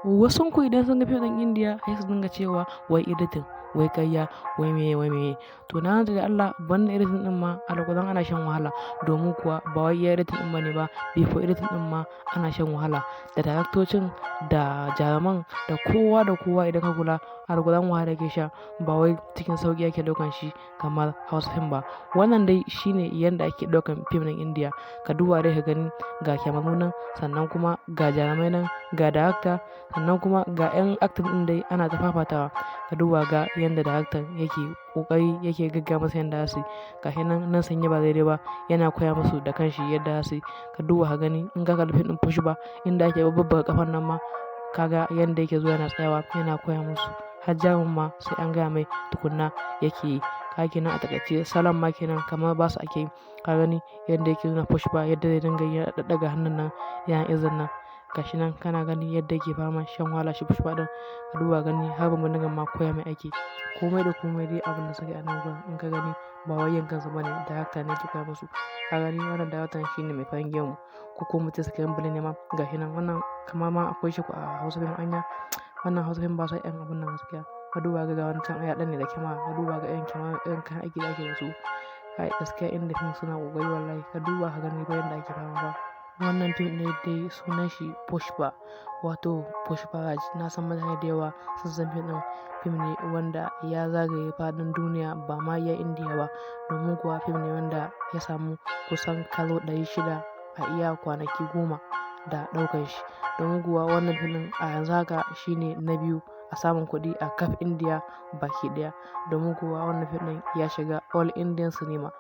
Wasun ku idan sun ga fim ɗin Indiya sai su dinga cewa wai editing, wai ƙarya, wai meye, wai meye. To na rantse da Allah, banda editing ɗin ma alƙur'an ana shan wahala. Domin kuwa ba wai iya editing ɗin bane ba, before editing ɗin ma ana shan wahala. Da daraktocin, da jaruman, da kowa da kowa idan ka kula, alƙur'an wahala yake sha, ba wai cikin sauƙi ake ɗaukan shi kamar Hausa fim ba. Wannan dai shine yanda ake ɗaukan fim ɗin Indiya. Ka duba dai ka gani, ga kyamaru nan, sannan kuma ga jarumai nan, ga darakta, sannan kuma ga 'yan acting ɗin dai ana ta fafatawa. Ka duba ga yanda daraktan yake ƙoƙari yake gaggaya musu yanda za su yi. Gashi nan, nan sun yi ba daidai ba, yana koya musu da kanshi yadda za su yi. Ka duba ka gani in ka kalli fim ɗin Pushpa, inda ake bubbuga ƙafan nan ma, ka ga yanda yake zuwa yana tsayawa yana koya musu. Har jarumin ma sai an gaya mai tukuna yake yi. Kaga kenan a taƙaice salon ma kenan kamar basu ake yi. Ka gani yanda yake nuna Pushpa yadda zai dinga yi yana ɗaɗɗaga hannun nan yana izan nan. Gashi nan kana gani yadda yake fama shan wahala shi Pushpa ɗin. Ka duba gani har bindigan ma koya mai ake. Komai da komai dai abin da suka yi a nan gurin in ka gani ba wai yin kansu bane, darakta ne yake koya musu. Ka gani wannan daraktan shine mai farin gemu, ko kuma muce screenplay ne ma. Gashi nan wannan kamar ma akwai shi a Hausa fim anya. Wannan Hausa fim basa irin abun nan gaskiya. Ka duba ka ga wancan ya ɗanne da kyamara, ka duba ga irin kyamara, irin kayan aiki da ake da su. Kai gaskiya inda fim suna ƙoƙari wallahi. Ka duba ka gani fa yanda ake fama fa. Wannan fim ne dai sunan shi Pushpa, wato Pushpa Raj. Na san mutane da yawa sun san fim ɗin. Fim ne wanda ya zagaye faɗin duniya ba ma iya Indiya ba. Domin kuwa fim ne wanda ya samu kusan kalo 600 a iya kwanaki 10 da ɗaukan shi. Domin kuwa wannan fim ɗin a yanzu haka shine na biyu a samun kuɗi a kaf Indiya baki ɗaya. Domin kuwa wannan fim ɗin ya shiga All Indian Cinema.